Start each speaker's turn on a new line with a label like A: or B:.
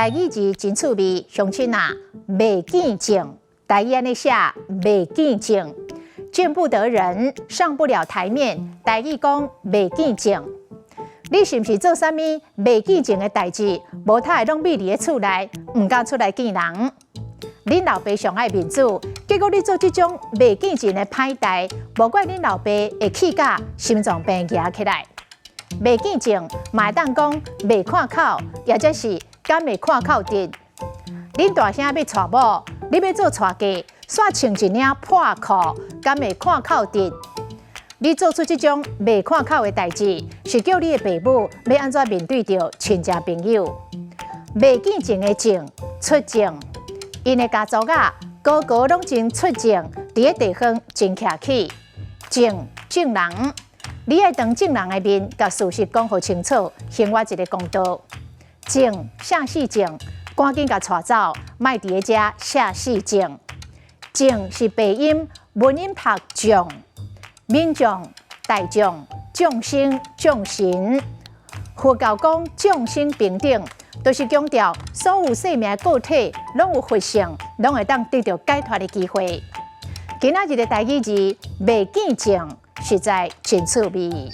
A: 台語字真趣味，鄉親啊，袂見證，台語按呢寫，袂見證，見不得人，上不了台面。台語講袂見證，你是毋是做啥物袂見證的代誌？無他的攏秘佇咧厝內，毋敢出來見人。恁老爸上愛面子，結果你做這種袂見證的歹代，無怪恁老爸會氣甲心臟病夯起來。袂見證，嘛會當講袂看口，抑者是敢會看口直。恁大兄欲娶某，你欲做娶家，煞穿一領破褲，敢會看口直？你做出這種袂看口的代誌，是叫你的爸母欲按怎面對著親戚朋友？袂見證的證出眾，𪜶的家族啊，個個攏真出眾，佇咧地方真徛起。證證人，你愛當證人的面，共事實講予清楚，還我一個公道。證寫死證，趕緊共帶走，莫佇咧遮寫死證。眾是白音，文音讀眾，民眾、大眾、眾生、眾神。佛教講眾生平等，就是強調所有生命的個體攏有佛性，攏會當得著解脫的機會。今仔日的台語字袂見證，實在真趣味。